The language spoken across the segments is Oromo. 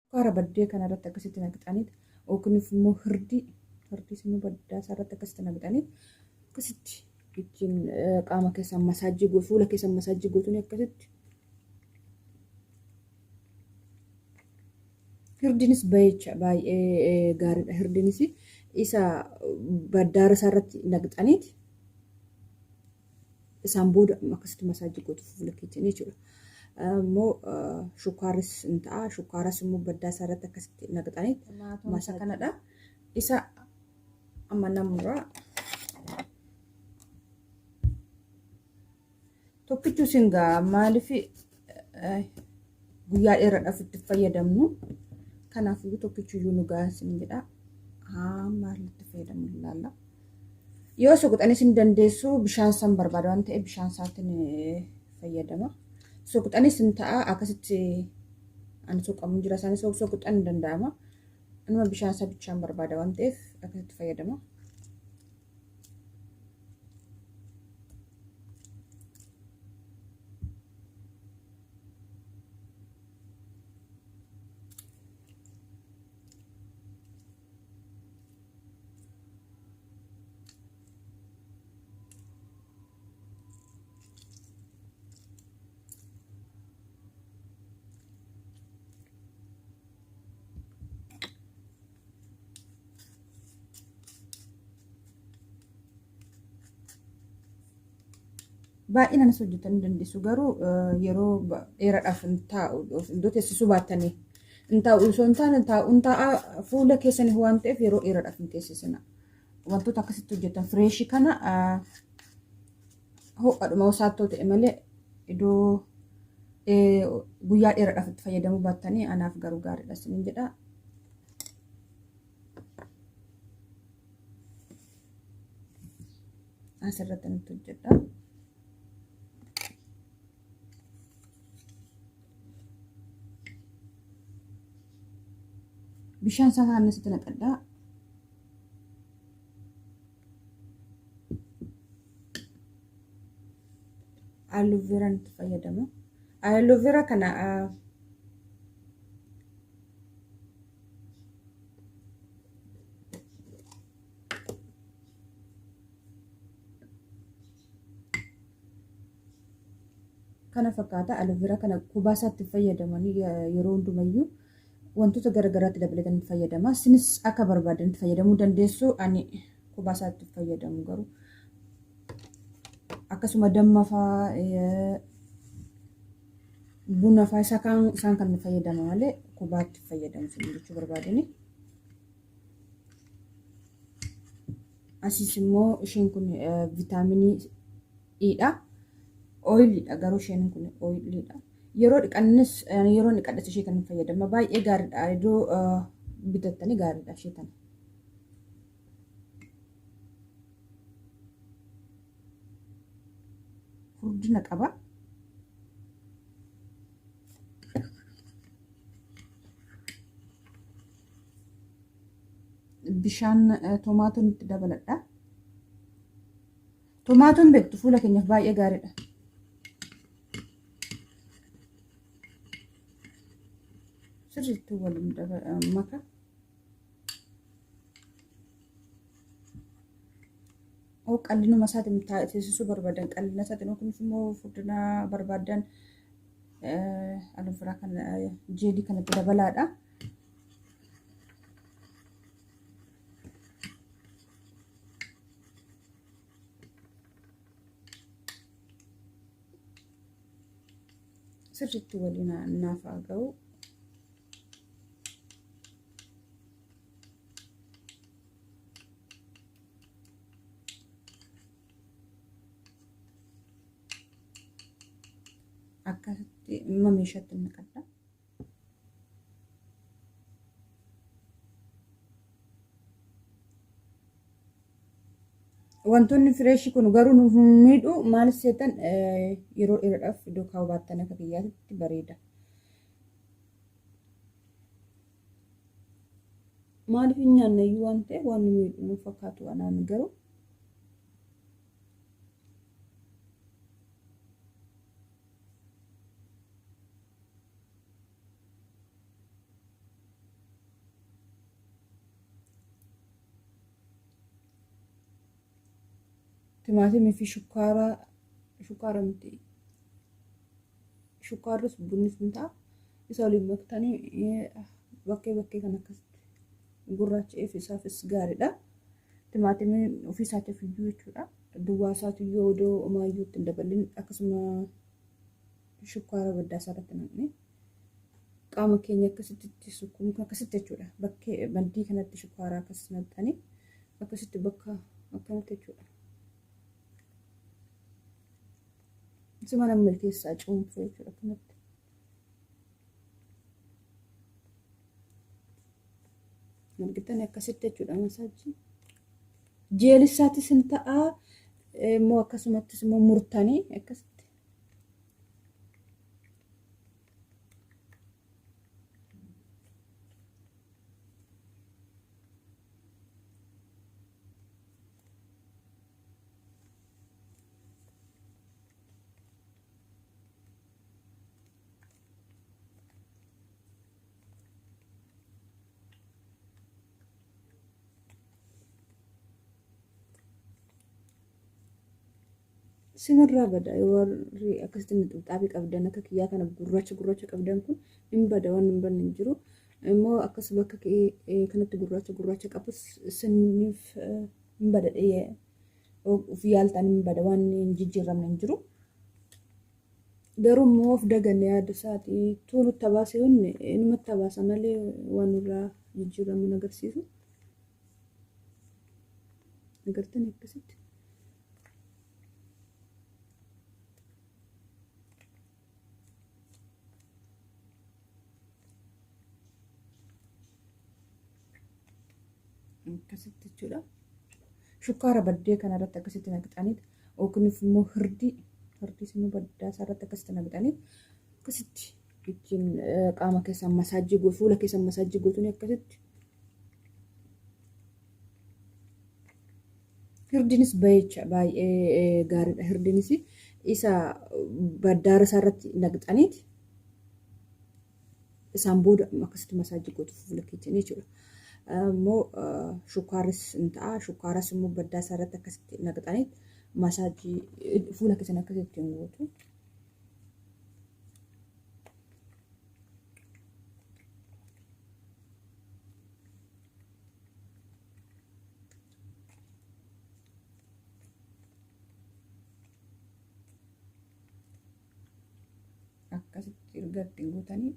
Shukkaara baddee kanarratti akkasitti naqxaniit yookiin immoo hirdii hirdiis immoo baddaa isaarratti akkasitti naqxaniit akkasitti ittiin qaama keessan masaajii gootu fuula keessan masaajii gootuun akkasitti. Hirdiinis bayecha baay'ee gaariidha. Hirdiinis isa baddaara isaarratti naqxaniit isaan booda akkasitti masaajii gootu fuula keetiin jechuudha. Immoo shukkaarris hin ta'a. Shukkaaras immoo baddaa isaa irratti akkasitti naqxanii masa kanadha. Isa amma namuraa tokkichuu sin ga'a maaliif guyyaa dheeraadhaaf itti fayyadamnu. Kanaafuu tokkichuyyuu nu ga'a sin jedha. Hamma itti fayyadamnu ilaalla. Yoo soqoxanis hin dandeessu bishaan san barbaada waan ta'eef bishaan isaatiin fayyadama. Soqoxanis hin ta'a akkasitti ani soqamu jira isaanis soqoxan hin danda'ama. Anuma bishaan isaa bichaan barbaada waan ta'eef akkasitti fayyadama. Baay'inaanis hojjetanii dandeessu garuu yeroo dheeraadhaaf hin taa'u iddoo teessisuu baattanii hin taa'u osoo hin taane taa'u hin taa'a fuula keessaniif waan ta'eef yeroo dheeraadhaaf hin teessisina. Wantoota akkasitti hojjetan fireeshii kana ho'adhuma osaattoo ta'e malee iddoo guyyaa dheeraadhaaf itti fayyadamuu baattanii anaaf garuu gaariidha isiniin jedha. Asirratti nutti hojjedha. Bishaan isaa kan asitti naqadha. Aloe vera itti fayyadama. Aloe vera kana kana fakkaata aloe vera kana kubaa isaatti fayyadamanii yeroo hundumayyuu wantoota garagaraatti dabalatanii fayyadama. Isinis akka barbaadanitti fayyadamuu dandeessu. Ani kubaa isaatti fayyadamu garuu akkasuma damma fa'aa buna fa'aa isa kaan isaan kan fayyadama malee kubaatti fayyadamu isin jechuu barbaadani. Asiis immoo isheen kun vitaaminii E dha. Ooyiliidha garuu isheen kun ooyiliidha. Yeroo dhiqannis yeroo dhiqadhas ishee kan fayyadama baay'ee gaariidha. Iddoo bitattanii gaariidha ishee tana. Furdina qaba. Bishaan tomaatoon itti dabaladha. Tomaatoon beektu fuula keenyaaf baay'ee gaariidha. Sirriitti waliin maka. Oo qallinuma isaatiin teessisuu barbaadan qallina isaatiin yookiin immoo furdina barbaadan aloe kana jeelii kanatti dabalaadha. Sirriitti waliin naaf haa ga'u. Akkasitti imma meeshaatti naqadha. Wantoonni fireeshii kun garuu nu hin miidhu maal seetan yeroo dheeraadhaaf iddoo kaa'uu baattan akka kiyyaatti bareeda. Maaliif hin nyaanne iyyuu waan ta'eef waan nu miidhu nu fakkaatu anaan garuu. Timaatimii fi shukkaara shukkaara miti shukkaarris bunnis ni ta'a. Isa waliin maktanii bakkee bakkee kan akkasitti gurraacha'eef isaafis gaariidha. Timaatimiin ofii isaatiif iyyuu jechuudha. Duwwaa isaatiyyuu odoo homaayyuu itti hin dabalin akkasuma shukkaara baddaa isaa irratti naqnee qaama keenya akkasitti itti sukkuumuu akkasitti jechuudha. Bakkee maddii kanatti shukkaara akkas naqxanii akkasitti bakka akkanatti jechuudha. Isuma namni keessaa cuunfee jechuudha akkanatti. Argitan akkasitti jechuudha masaajii. Jeelisaatis hin ta'a immoo akkasumattis immoo murtanii akkasitti. Sinirraa bada warri akkasitti mixmixaabii qabdan akka kiyyaa kana gurraacha gurraacha qabdan kun hin bada waan hin banne hin jiru. Immoo akkas bakka kanatti gurraacha gurraacha qabus siniif hin bada of yaaltan hin bada waan hin jijjiiramne hin jiru. Garuu immoo of daganne yaada isaati tuulu tabaase hunni inuma tabaasa malee waan nurraa jijjiiramu hin agarsiisu. Agartanii akkasitti. Akkasitti jechuudha. Shukkaara baddee kanarratti akkasitti naqxanii yookiin immoo hirdii hirdiis immoo baddaa isaarratti akkasitti naqxanii akkasitti ittiin qaama keessan masaajii gootu fuula keessan masaajii gootuun akkasitti Hirdinis bayecha baay'ee gaariidha. Hirdinis isa baddaara isaa irratti naqxaniiti isaan booda akkasitti masaajii gootu fuula keessan jechuudha. Immoo shukkaarris hin ta'a. Shukkaaras immoo baddaa isaa irratti akkasitti naqxaniiti masaajii fuula keessan akkasitti hin gootu. Akkasitti erga ittiin gootanii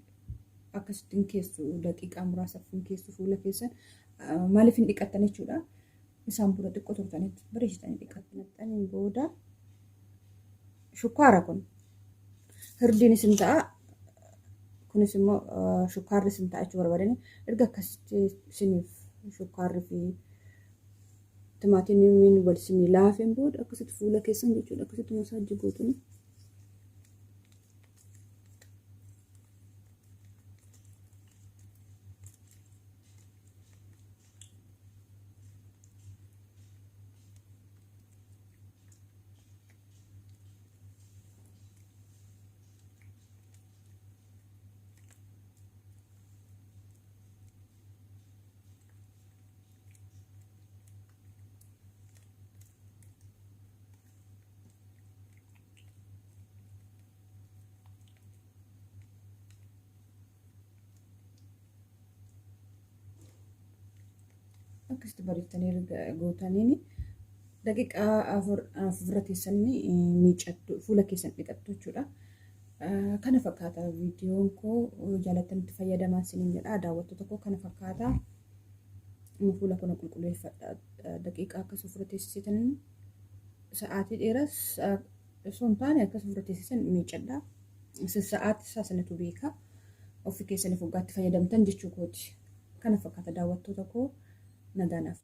akkasitti hin keessu daqiiqaa muraasaaf hin keessu fuula keessan maaliif hin dhiqattan jechuudha. Isaan booda xiqqoo turtanitti bareechitanii dhiqattu. Naqxaniin booda shukkaara kun hirdiin isin ta'a. Kunis immoo shukkaarri isin ta'a jechuu barbaadani. Erga akkasitti isiniif shukkaarri fi timaatimiin wal isinii laafeen booda akkasitti fuula keessan jechuudha akkasitti masaajii gootuni. Akkasitti bareechtanii erga gootaniin daqiiqaa afur afurra teessanii miiccattu fuula keessan dhiqattu jechuudha. Kana fakkaata viidiyoon koo jaalattan itti fayyadamaa isiniin jedha daawwattoota koo kana fakkaata. Fuula kana qulqulleeffadha daqiiqaa akkas ofirra teessisitan sa'aatii dheeraas osoo hin taane akkas ofirra teessisan miiccadha. Isin sa'aatii isaa sanatu beeka. Ofii keessaniif waggaatti fayyadamtan jechuu kooti. Kana fakkaata daawwattoota koo nagaa naaf.